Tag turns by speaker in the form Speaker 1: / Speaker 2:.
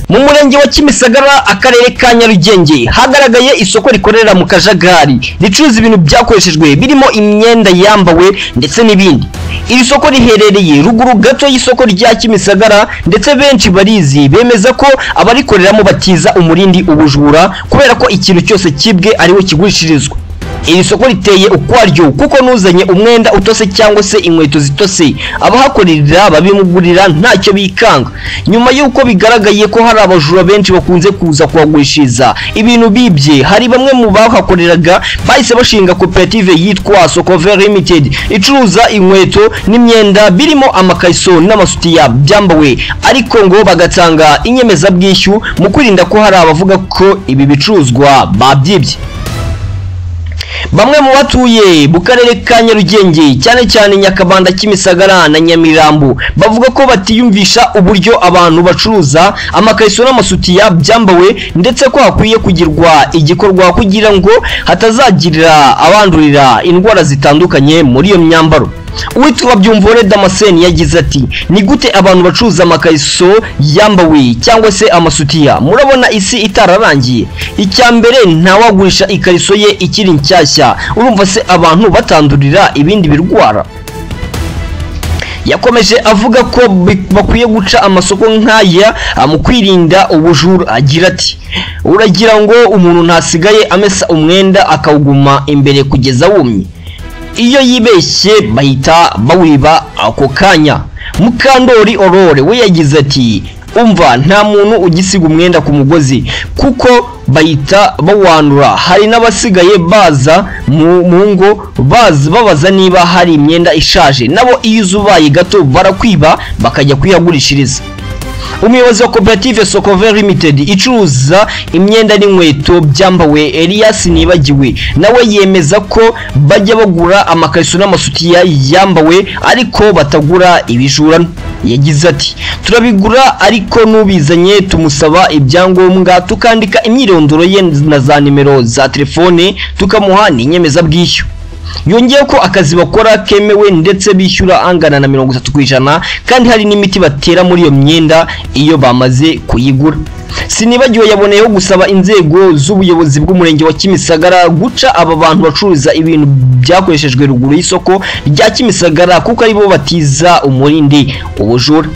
Speaker 1: Mu murenge wa Kimisagara, akarere ka Nyarugenge, hagaragaye isoko rikorera mu kajagari ricuruza ibintu byakoreshejwe birimo imyenda yambawe ndetse n'ibindi. Iri soko riherereye ruguru gato y'isoko rya Kimisagara, ndetse benshi barizi bemeza ko abarikoreramo batiza umurindi ubujura, kubera ko ikintu cyose kibwe ariho kigurishirizwa. Iri soko riteye ukwaryo, kuko n'uzanye umwenda utose cyangwa se inkweto zitose, abahakorera babimugurira ntacyo bikanga. Nyuma y'uko bigaragaye ko hari abajura benshi bakunze kuza kuhagurishiriza ibintu bibye, hari bamwe mu bahakoreraga bahise bashinga koperative yitwa Sokove Limited, icuruza inkweto n'imyenda birimo amakariso n'amasutiya byambawe, ariko ngo bagatanga inyemezabwishyu mu kwirinda ko hari abavuga ko ibi bicuruzwa babyibye. Bamwe mu batuye mu karere ka Nyarugenge, cyane cyane Nyakabanda, Kimisagara na Nyamirambo, bavuga ko batiyumvisha uburyo abantu bacuruza amakariso n'amasutiya byambawe, ndetse ko hakwiye kugirwa igikorwa kugira ngo hatazagirira abandurira indwara zitandukanye muri iyo myambaro. Uwitwa Byumvore Damascene yagize ati: "Ni gute abantu bacuruza amakariso yambawe cyangwa se amasutiya? Murabona isi itararangiye? Icya mbere, ntawagurisha ikariso ye ikiri nshyashya. Urumva se abantu batandurira ibindi birwara?" Yakomeje avuga ko bakwiye guca amasoko nk'aya mu kwirinda ubujura, agira ati: "Uragira ngo umuntu ntasigaye amesa umwenda akawuguma imbere kugeza wumye? Iyo yibeshye bahita bawiba ako kanya." Mukandori Aurore we yagize ati: "Umva, nta muntu ugisiga umwenda ku mugozi kuko bahita bawanura. Hari n'abasigaye baza mu ngo baza babaza niba hari imyenda ishaje. Nabo iyo uzubaye gato barakwiba bakajya kuyagurishiriza." Umuyobozi wa koperative Sokove Limited icuruza imyenda n'inkweto byambawe, Elias Nibagiwe, nawe yemeza ko bajya bagura amakariso n'amasutiya yambawe, ariko batagura ibijurano. Yagize ati: "Turabigura, ariko n'ubizanye tumusaba ibyangombwa, tukandika imyirondoro ye na za nimero za telefone, tukamuha n'inyemezabwishyu." Yongeye ko akazi bakora kemewe, ndetse bishyura angana na 30%, kandi hari n'imiti batera muri iyo myenda iyo bamaze kuyigura. Sinibagiwe yaboneyeho gusaba inzego z'ubuyobozi bw'umurenge wa Kimisagara guca aba bantu bacuruza ibintu byakoreshejwe ruguru y'isoko rya Kimisagara, kuko aribo batiza umurindi ubujura.